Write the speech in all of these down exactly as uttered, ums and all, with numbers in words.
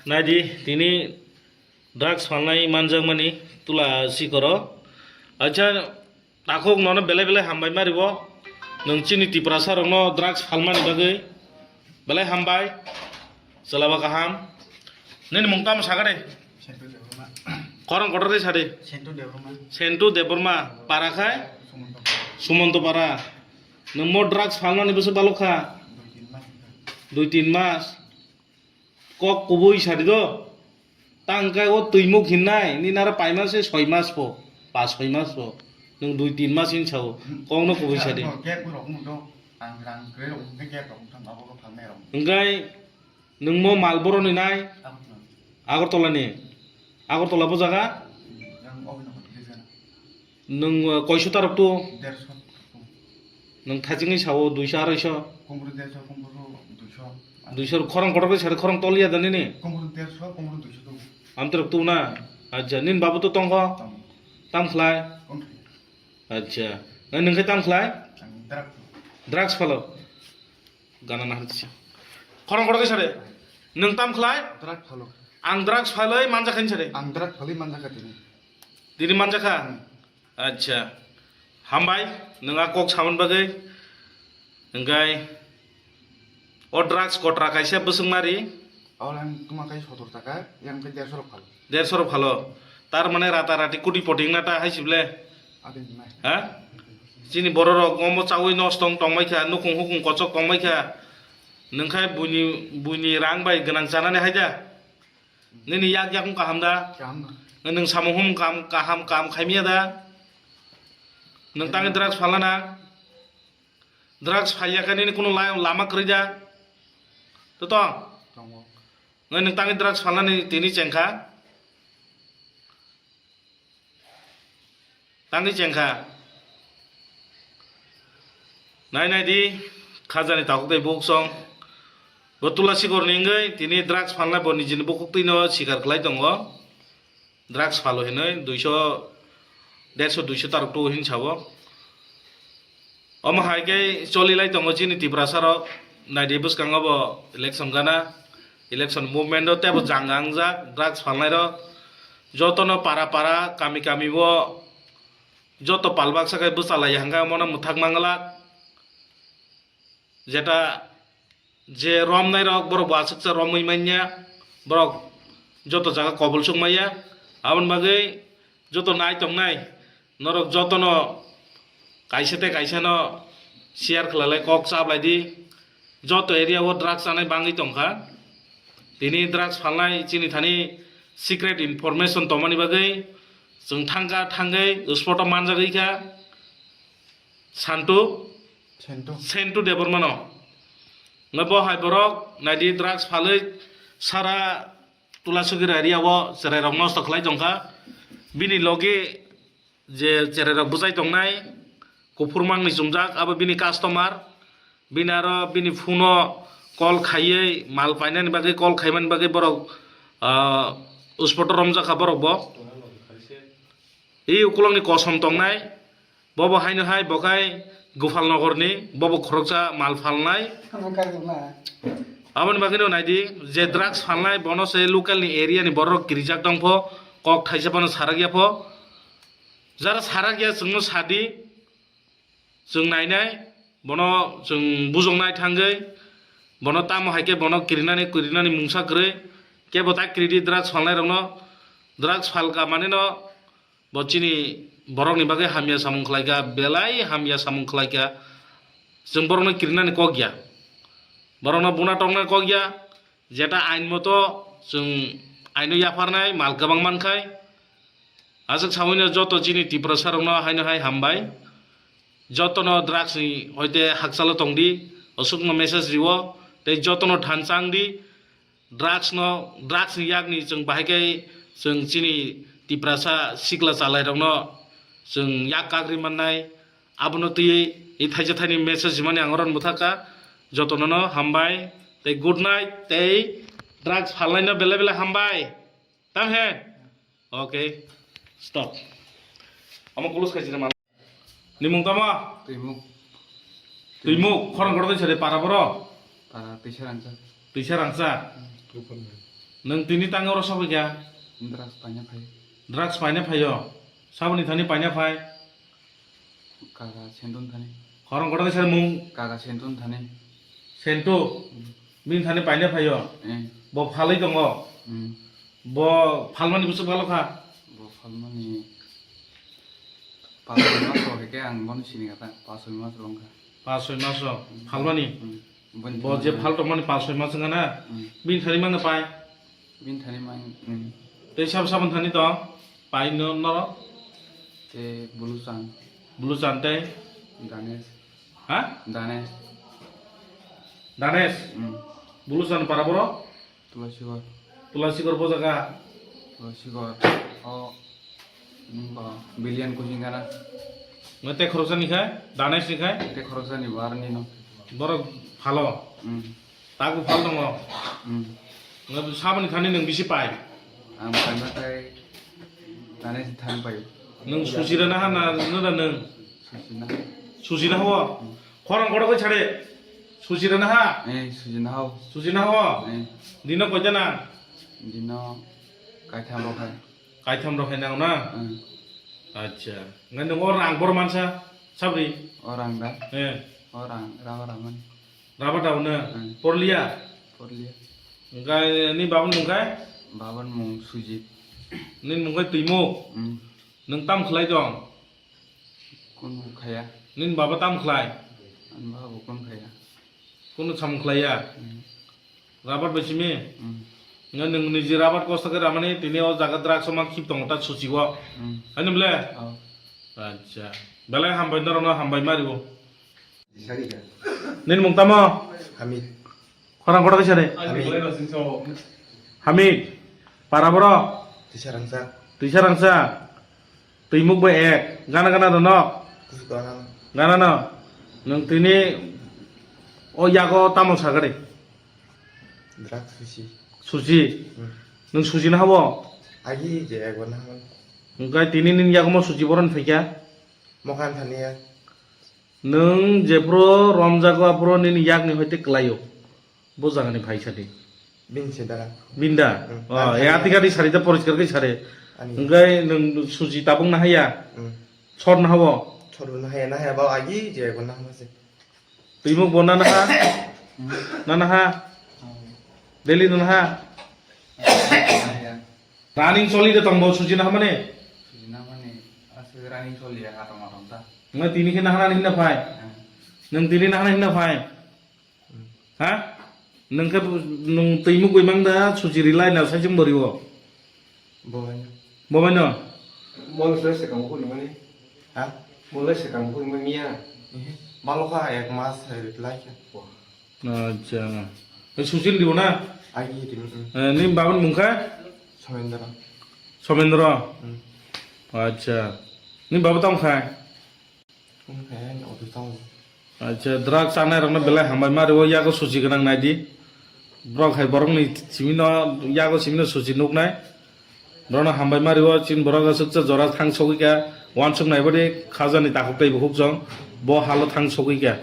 Naidi, tini drugs phalnai manjakmani tula sikoro. Acha, takhuk nono belai belai hambai maribo. Nwng chini Tiprasa rokno drugs phalmani bagwi belai hambai. Chalaba kaham. Nini mung tamo sakha de? Sentu Debbarma. Khorang kotor de sade. Sentu Debbarma. Sentu Debbarma. Para khai? Sumonto. Sumonto para. Nwng mo drugs phalmani bwswk balok kha? Dui tin mas. Dui tin mas. Kok kubui sadi do. Tang kai o twimuk hinnai, ni nara paima se soi mas po, pa soi mas po. Nwng dui tin mas hin sao, kok no kubui sadi. Kok kek rok mudo, ang rang kre rok, kek rok thang abo ko phalnai rok. Hingkai nwng mo mal boro ni nai? Agartala ni. Agartala bo jaga? Yang obi no kisa. Nwng, uh, koiso tarok tu? Derso. Nwng thachingwi sao duiso, aroiso? Kumbru derso, kumbru duiso. Duiso khorang kotor bai sari khorang tol ya da nini? Kumbru derso, kumbru duiso tu. Amtwrwk tu na? Acha, nini babu to tongkho? Tong. Tam khlai? Tong. Acha. Nai nwng khe tam khlai? Ang drugs. Drugs phalo? Gana na hansi. Khorang kotor bai sari. Nwng tam khlai? Drugs phalo. Ang drugs phalwi manjakha hinwi sari. Ang drugs phalwi manjakha tini. Tini manjakha? Hmm. Acha. Hambai, nwng a kok samani bagwi. Hingkai o drugs kotra kaisa bwswk mari? Abo ang tuma kai sotor taka, yang kai derso rok phalo. Derso rok phalo. Tar mane rata rati kuti poti wngna ta hai sible? Adi nai. Ha? Chini borok rok omo chawi nosto wng tongbai kha, nukhung hukhung kochok tongbai kha. Nwng khai buini, buini rang bai gwnang chanani hai da? Nini yak yak wng kaham da? Kaham da. Nwng samung hum kam, kaham kam khaimya da? Nwng tangwi drugs phalana? Drugs phaiya khe nini kunu la-, lama kwrwi da? Totong? Tongo. Nwng tangwi drugs phalnani tini chengkha? Tangwi chengkha. Nai nai di, khajani takhuk tei bukhuk song. Bo Tulasi Gorni wngwi tini drugs phalnai bo nijini bukhuktwino sikar khlai tongo. Drugs phalo hinwi duiso, derso duiso tarok tu hin sabo. Omo hai khe choli lai tongo chini Tiprasa rok. Nai di bwskango bo election gana. Election movement o tebo janga wngjak drugs phalnai rok. Jotono para para, kami kami o joto pal baksa khe bwchalai ya hwnkhe omono mwthak manglak. Jeta je romnai rok borok bo aswksa romwi manya, borok joto jaga kobol suk maya. Aboni bagwi joto nai tongnai norok jotono kaisa tei kaisa no share khlai lai, kok chablai di. Joto area o drugs chanai bangwi tongkha. Tini drugs phalnai chini thani secret information tongmani bagwi chwng thangkha, thangwi spot o manjagwi kha Santu Sentu. Sentu Debbarmano. Ngai bo hai borok naidi drugs phalwi sara Tulasugira area o cherai rok nosto khlai tongkha. Bini logi je cherai rok bwchai tongnai, kuphur mangni chumjak, abo bini customer, bini aro bini phone o call khaiwi mal painani bagwi, call khaimani bagwi borok, ah, spot o romjak kha borok bo. I ukulokni kosom tongnai, bobo haino hai bo khai Gopal Nogorni, bobo khoroksa mal phalnai. Aboni bagwino naidi, je drugs phalnai, bono se local ni area ni borok kirijak tongpho, kok thaisa bono sarak yapho. Jara sarak ya chwngno sadi, chwng nainai, bono chwng bujoknai thangwi, bono tamo hai khe bono kirinani, kirinani mungsa kwrwi, kebo ta kiridi drugs phalnai rokno, drugs phalka manino, bo chini borokni bagwi hamya samung khlaikha, belai hamya samung khlaikha, chwng borokno kirinani kok ya, borokno buna toknani kok ya, jeta ain moto chwng aino yapharnai mal kwbang mankhai. Aswk sawino joto chini Tiprasa rokno haino hai hambai. Jotono drugs ni hoite hakchalo tongdi, aswkno message riwo, tei jotono thansa wngdi. Drugs no, drugs ni yakni chwng bahai khe chwng chini Tiprasa sikla chalai rokno chwng yak kagri mannai. Abono twiwi i thaisa thaini message rimani ang oro mwthakha. Jotono no hambai tei good night tei drugs phalnaino belai belai hambai. Tam he? Okay. Stop. Amo kulus khai jira mal. Nimung tamo? Twimuk. Twimuk, khorang kotor twi sari para boro? Para twisa rangsa. Twisa rangsa? Hmm. Nwng tini tango oro sokoi kha? Drugs paina phai. Drugs paina phaio? Saboni thani paina phai? Kaka Sentun thani. Khorang kotor khe sani mung? Kaka Sentun thani. Sentu? Hmm. Bini thani paina phaio? Eh. Bo phalwi tongo? Hmm. Bo phalmani bwswk phalo kha? Bo phalmani pas soi mas rok hwnkhe ang bono sini kha ta, pas soi mas rok wngkha. Pas soi mas rok phalmani? Hmm. Bo je phal tongmani pas soi mas wngkha na? Hmm. Bini thani mangno pai? Bini thani mang, hmm. Tei sabo saboni thani tong? Pai no norok? Tei Buluchan. Buluchan tei? Danesh. Ha? Danesh. Danesh? Hmm. Buluchan para borok? Tulasigor. Tulasigor bo jaga? Tulasigor. O, nwng ba Billion Kuching gana. Nwng tei khoroksa ni khai? Danesh ni khai? Tei khoroksa ni bo aroni no. Borok phalo? Hmm. Tago phal tongo? Hmm. Nwng saboni thani nwng bisi pai? Ang paima tei Danesh ni thani pai. Nwng susi rana ha na, na, na nwng? Susi na. Susi na ho? Hmm. Khorang kotor khe sade. Susi rana ha? Eh, susi na ho. Susi na ho? Eh. Dino koita na? Dino kaitham rok hai. Kaitham rok hai nang na? Hmm. Acha. Ngai nwng o rang bor mansa sabri? O rang da? Eh. O rang, raba raman. Raba da na? Hmm. Porlia? Porlia. Ngai ni babun mung kai? Babun mung Sujit. Ni mung kai Tuimuk? Hmm. Nwng tam khlai dong? Kunu khaya. Nini baba tam khlai? Ani baba kunu khaya. Kunu samung khlaiya? Hmm. Rabat bai simi? Hmm. Nga nwng niji rabat kosto khe ramani tini o jaga drugs o ma khip tongo ta suchi o. Hmm. Ani bole? Oh. Acha. Belai hambai norokno hambai mario. Nini mung tamo? Hamid. Khorang kotor kisa de? Hamid. Hamid. Para borok? Tisa rangsa. Tisa rangsa. Tuimuk bai ek. Gana gana dono? Kusu gana. Gana no? Nwng tini o yago tamo sagari? Drak susi. Susi? Hmm. Nwng susi na habo? Agi je ego na habo. Hingkai tini nini yago mo susi boron phaikya? Mokan thani ya. Nwng jephuru romjago aphuru nini yakni hoite kwlaio. Bo jagani phaisa di. Bini se da. Binda? Hmm. Oh, ani ya thani. Tika di sari ta poriskar kai sari. Ani. Hingkai nwng suji tabung na haya? Hmm. Sor na habo? Sor na haya, na haya ba agi je ego na habo se. Tuimuk bo na na ha? Na na ha? Daily na na ha? Na haya. Running choli de tongbo suji na hamani? Suji na hamani, ase running choli ya, atom atom ta. Nang tini khe nahana hinna phai? Hmm. Nang tini nahana hinna phai? Hmm. Ha? Nang khe bu-, nung tuimuk bai mang da suji rilai na sai jung bori o. Bo bai no. Bo bai no? Mo le se kang ko ni mani. Ha? Mo le se kang ko ni mani ya. Ehe. Balo kha ek mas hai rilai khe. Wah. Acha. Eh, Suchil dibo na? Agi tini, hmm. Eh, ni baban mung kha? Somendra. Somendra? Hmm. Acha. Ni baba tamo khai? Tamo khai, ani auto tamo. Acha, drug chanai rokno belai hambai ma rwo, yago suchi gwnang nai di. Borok hai borokni simino, yago simino suchi nuknai. Borokno hambai ma rwo, chin borok aswk cha jora thang sogwi kha, uansuk nai badi khajani takhuk tei bukhuk jong, bo halo thang sogwi kha.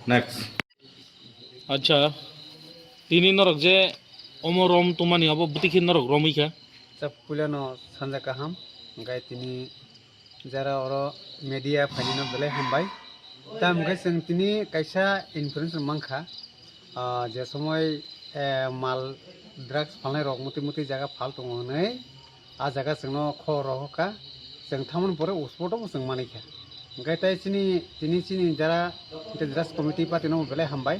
Next. Acha, tini norok je omo rom tumani abo bwtwi khe norok romwi kha? Chap puilano sanja kaham, hingkai tini jara oro media phainino belai hambai. Tamo khe chwng tini kaisa information mankha, ah, je somoi, eh, mal drugs phalnai rok mutwi mutwi jaga phal tongo hwnwi, ah jaga chwngno khobor rohor kha, chwng thamoni pore spot o bo chwng manwi kha. Hwnkhe tei chini, tini chini jara drugs committee party no belai hambai,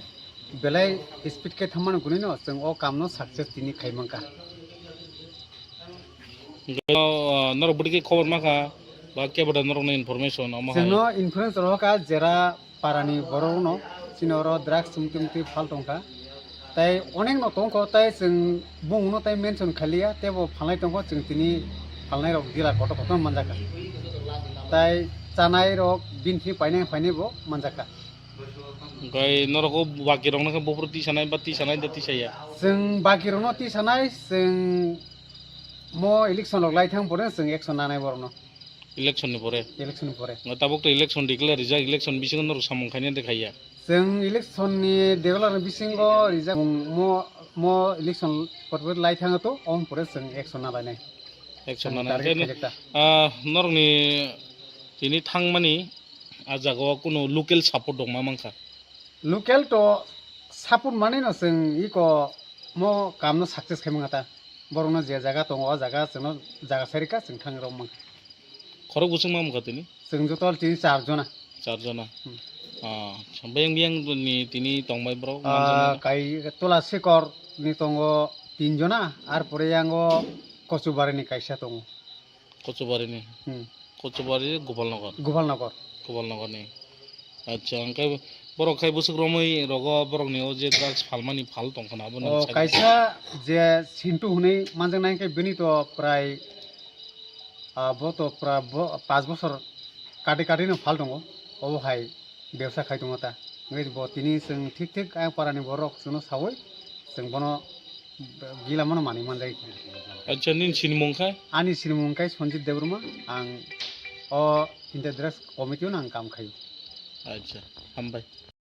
belai speed khe thammani hwnwi no chwng o kam no success tini khai mankha. Hwnkhe, ah, norok bwtwi khe khobor mankha, ba kebo da norokno information omo hai? Chwngno information rohor kha jera parani borok rokno, chini oro drugs mutwi mutwi phal tongkha. Tai onek no tongkho, tai chwng bumung no tai mention khailiya, teibo phalnai tongkho, chwng tini phalnai rok dila kotor kotor manjakha. Tai chanai rok bini thani painai phainai bo manjakha. Hwnkhe norok o baki rok no khe buphuru tisanai ba tisanai da tisaya? Chwng baki rok no tisanai, chwng mo election rok lai thang pore chwng action nanai borok no. Election ni pore? Election ni pore. Nga tabuk to election declare rijak, election bisingo norok samung khainai de khaiya? Chwng election ni declare bisingo rijak, mo Mo election porpor lai thango to, om pore chwng action na lainai. Action na target khaijak ta. Ah, norokni tini thangmani a jaga o kuno local support dongma mankha? Local to support mani no chwng iko mo kam no success khai mangata. Borok no je jaga tongo, o jaga chwngno jaga sai rikha chwng thang rok mankha. Khorok bwswk ma wngkha tini? Chwng joto tini char jona. Char jona. Hmm. Ah, acha. Biyang biyang ni tini tongbai borok? Ah, manjaknai? Kai tola sikor ni tongo tin jona, ar pore yango Kochubari ni kaisa tongo. Kochubari ni? Hmm. Kochubari Gopalnagar? Gopalnagar. Gopalnagar ni. Acha, hwnkhe borok khai bwswk romwi rogo borok ni o je drugs phalmani phal tongkha na, abo nang? O, sakha kaisa je Sintu hwnwi manjaknai, hwnkhe bini to prai Ah, bo to pra-, bo, panch bosor kati kati no phal tongo, obo hai bebsa khai tongo ta. Wngwi bo tini chwng thik thik ayang para ni borok chwngno sawi chwng bono gila mano manwi manjai. Acha, nini sinimung khai? Ani sinimung khai Sanjit Debbarma, ang o India Drugs Committee o ang kam khaio. Acha, hambai.